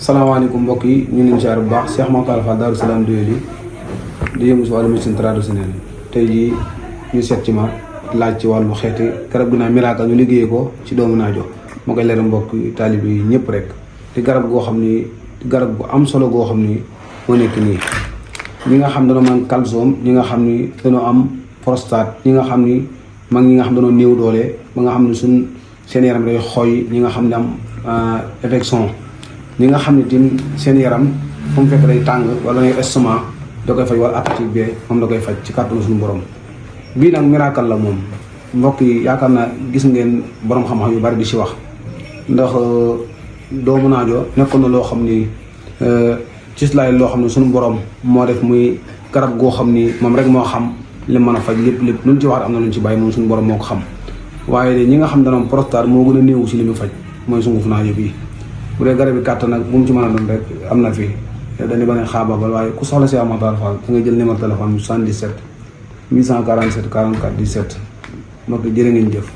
salaamaaleykum mbokk yi ñu ngi leen ziar bu baax Cheikh Makhtar Fall Darou Salam Doyoli di yëngu si wàllu médecine traditionnelle tey jii ñu seet ci ma laaj ci wàllu xeeti garab gi naa miracle ñu liggéeyee ko ci doomu naajo moo koy leeral mbokk taalibe yi ñëpp rek di garab goo xam ni garab gu am solo goo xam ni moo nekk nii ñi nga xam dañoo man calcium ñi nga xam ni dañoo am prostate ñi nga xam ni mag ñi nga xam dañoo néew doole ba nga xam ne seen yaram day xooy ñi nga xam ne am infection ñi nga xam ne tim seen yaram fu mu fekk day tàng wala ngay estomac da koy faj wala appétit bi moom da koy faj ci kàttanu suñu borom bii nag miracle la moom mbokk yi yaakaar naa gis ngeen borom xam-xam yu bari di si wax ndax doomu naajo nekkoon na loo xam ni cislaay loo xam ne suñu borom moo def muy garab goo xam ni moom rek moo xam li mën a faj lépp luñ ci wax am na luñ ci bàyyi moom suñu borom moo ko xam waaye de ñi nga xam dana am prostate moo gën a néewu si li mu faj mooy sunguf naajo bii bu dee garab yi kàttan nag bu mu ci mën a doon rek am na fi dañuy bañ a xaabaabal waaye ku soxla si Cheikh Makhtar Fall da ngay jël numéro téléphone bi 77 847 44 17 mbokk jërë ngeen jëf